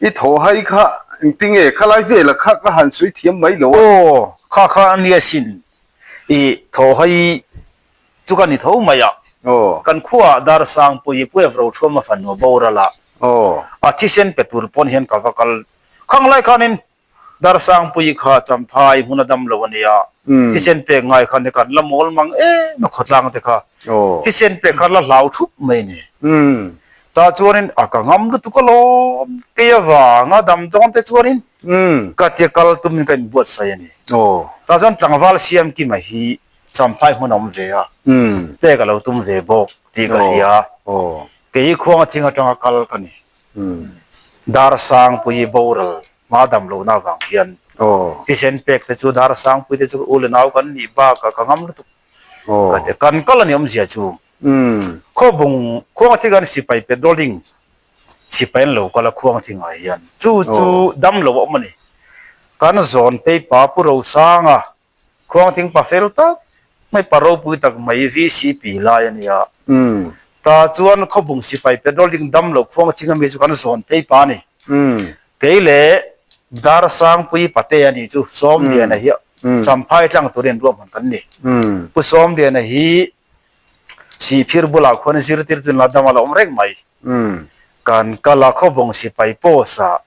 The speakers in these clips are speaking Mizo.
I thaw hai kha engtinge khalai vela kha ka han sawi thiam mai lo a. Aw, kha kha a nia sin. I thaw hai chu ka ni tho mai a. Kan khuaah Darsangpuii Puiav Rothuama fanu boral a, a thisen pe tur pawn hian ka va kal. Khang lai khanin Darsangpuii kha Champhai hmun a dam lo a nia, thisen pek ngai khan kan la mawl mang em a khawtlang te kha thisen pek kha la hlau thup mai a ni. Tah chuanin a ka ngam lutuk alawm kei avanga dam dawn te chuanin ka tia kal tumin ka inbuatsaih a ni. Tah chuan tlangval Siamkima hi Champhai hmun a awm ve a, pek a lo tum ve bawk tih ka hria. Kei khuanga thing atanga kal ka ni. Darsangpuii boral hma dam lohna avang hian thisen pek te chu Darsangpuii te chu u leh nau kan nih bakah ka ngam lutuk ka ti a. Kan kal a ni awmzia chu Khawbung khuanga thing an sipai patrolling sipai an lo kal a khuanga thingah hian chu chu dam lo a awm a ni. Kan zawn phei pa Pu Rosanga Khuangthing pa fel tak mai pa ropui tak mai VCP lai a nia. Ta chuan Khawbung sipai patrolling dam lo Khuangthing ami chu kan zawn phei pa a ni. Kei leh Darsangpui Pate a nih chu Sawmliana hi Champhai tlang turin ruahman kan ni. Pu Sawmliana hi Sihphir bulah khuan zirtirtu in la dam a la awm reng mai. Kan kal a Khawbung sipai post ah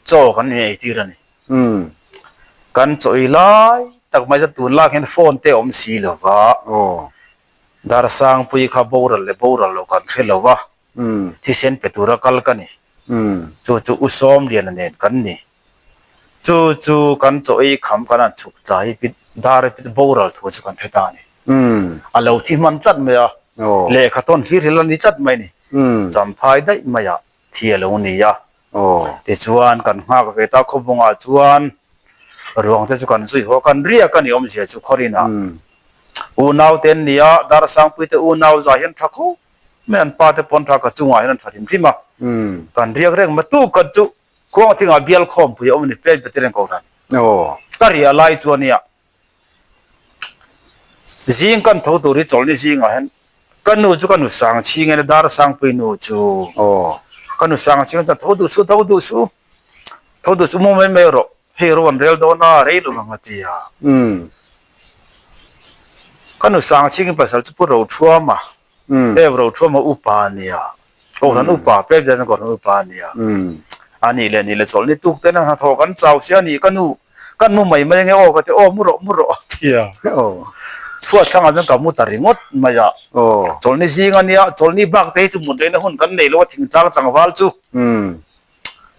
chaw kan ineitir a ni. Kan chawi lai tak mai chuan tun lak hian phone te a awm si lo va, Darsangpui kha boral leh boral lo kan hre lo va, thisen pe tura kal ka ni. Chu chu U Sawmliana nen kan ni. Chu chu kan chawi kham kan han chhuk tla hi pi Dar pi boral thu chu kan hre ta a ni. A lo thi hman tlat mai a, lehkha tawn hlir hi la ni tlat mai a ni. Champhai daih mai ah thi a lo ni a. Tichuan kan nghak ve ta khawbungah chuan ruang te chu kan zui haw kan riak a ni awmzia chu khawrinah unau te an ni a, Darsangpui te unau zah hian tha khawp mai an pa te pawn tha ka chungah hian an tha hrim hrim a, kan riak reng mai tu khat chu khuang thingah bial khawmpui a awm a ni Presbyterian Kohhran ka riah lai chuan nia. Zing kan tho tur hi chawlhni zingah hian ka nu chu ka nu sang chhing in a dar sangpui nu chu ka nu sang chhing chuan tho duh suh tho duh suh tho duh suh mu mai mai rawh hei ro an rel dawn a rei lo ang a ti a ka nu sang chhing in pasal chu pu Rothuama Ev Rothuama upa a nia. Kohhran upa pek dawn a kohhran upa a nia. A nih leh nih leh chawlh ni tuk ten a hnathawh kan chau sia nih ka nu kan mu mai mai ange aw ka ti aw mu rawh mu rawh a ti a. Chhuat thlangah chuan ka mu ta ringawt mai a. Chawlhni zing a nia chawlhni bak te hi chu mut lehna hun kan nei lo a thingtlang tlangval chu.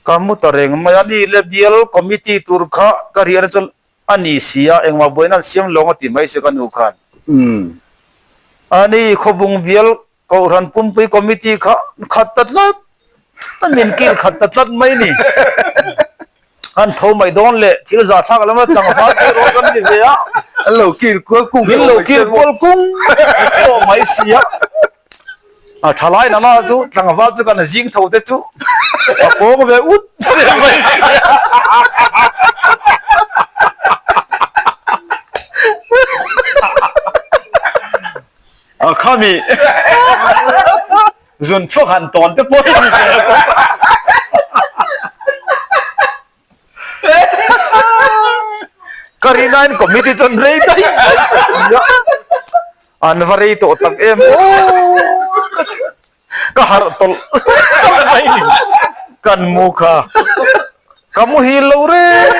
Ka mu ta reng mai a nih leh bial committee tur kha ka riahna chuan a ni si a engmah buaina an siam lawng a ti mai se ka nu khan. A ni khawbung bial Kohhran pumpui committee kha khat ta tlat, an min kil khat ta tlat mai ni. An tho mai dawn leh thil zah thlak lama tlangval te erawh kan ni ve a. An lo kil kual kung Min lo kil kual kung tawh mai si a. A thalai nana chu tlangval chu kan zing tho te chu a pawng ve ut zel mai si a. A khami zun chhuak han tawn te pawh hi ni ve a kawp a. Ka rinain committee chuan rei daih mai ka si a, an va rei tawh tak em aw ka harh tawlh tawlh mai ni kan mu kha ka muhil lo reng.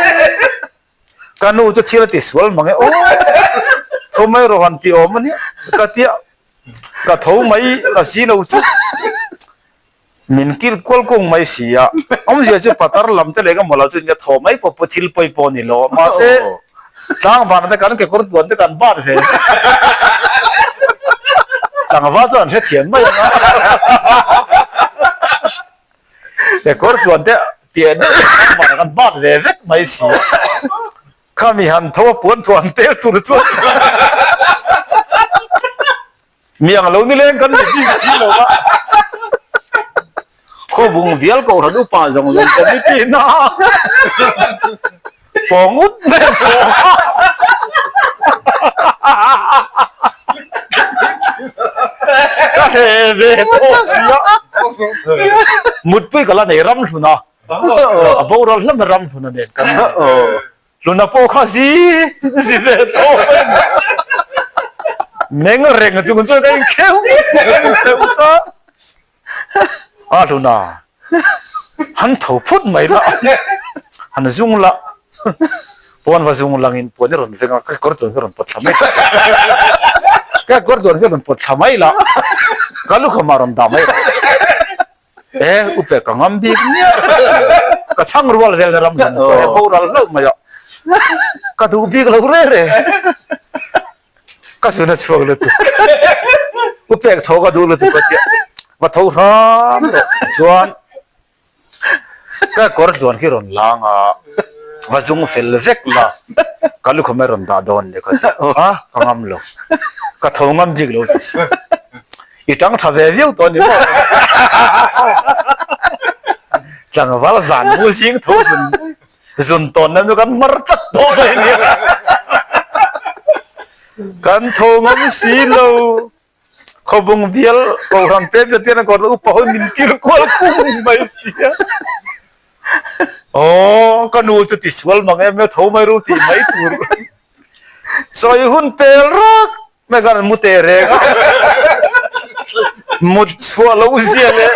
Ka nu chu thil a ti sual mang e aw, tho mai rawh han ti awm a nia ka tia, ka tho mai ka si lo chu min kil kual kung mai si a, awmzia chu patar lam te leh ka mawlh ah chuan ka tho mai pawh pawh thil pawi pawh a ni lo mahse tlangvan te kan kekawr tuan te kan bat ve tlangval chuan an hrethiam mai ang a. Kekawr chuan te piah deuh lamah kan bak ve vek mai si a, khami han tho a puan thuah an tel tur chuan mi ang lo nileng kan ni bik si lo a, khawbung bial kohhran upa zawng zawng committee na pawng ut mai an tawh a. Ka he ve tawh si a. Mutpui ka la nei ram hlun a, a boral hlawm a ram hlun a nen kan hlun a pawh kha zi zi ve tawh mai ni. Meng reng chung chuan ka inkheuh inkheuh ta. A hlun a, han tho phut mai la, han zung la, puan va zung langin puan i rawn veng a, ka kawr tluan hi a rawn pawt thla mai ta che. Ka kawr tluan hi a rawn pawt thla mai la, ka lukham ah rawn dah mai la. E, upe ka ngam bik miah ka chhang rual vel na ram hlun chuan he boral hlauh mai a, ka duh bik lo re re. Ka zun a chhuak lutuk. U pek tho ka duh lutuk a tia. Va tho hram rawh chuan ka kawr hluan khi rawn lang a, va zung fel vek la, ka lukham a rawn dah dawn le ka ti a, ka ngam lo. Ka tho ngam bik lo ti si. I tang tha ve viau tawh a ni maw? Tlangval zan mu zing tho zun Zun tawn nan chu kan mar tlat tawh mai nia. Kan tho ngam si lo. Khawbung bial kohhran pek te tian a kawr upa hawi min kir kual kung mai sia. Aw ka nu chu tisual mang em em tho mai ru tih mai tur. Sawi hun pel rak Megan mu teh reng a, mut chhuah lo zia leh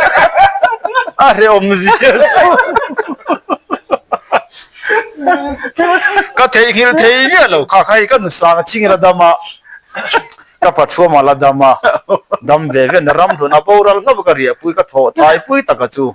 a hrehawm zia chu ka theihnghilh thei miah lo. Kha kha hi ka nusang chhing la dam a, ka pathuama la dam a, dam ve ve na ram hlun a boral hlauh ka riahpui ka thawh tlaipui taka chu.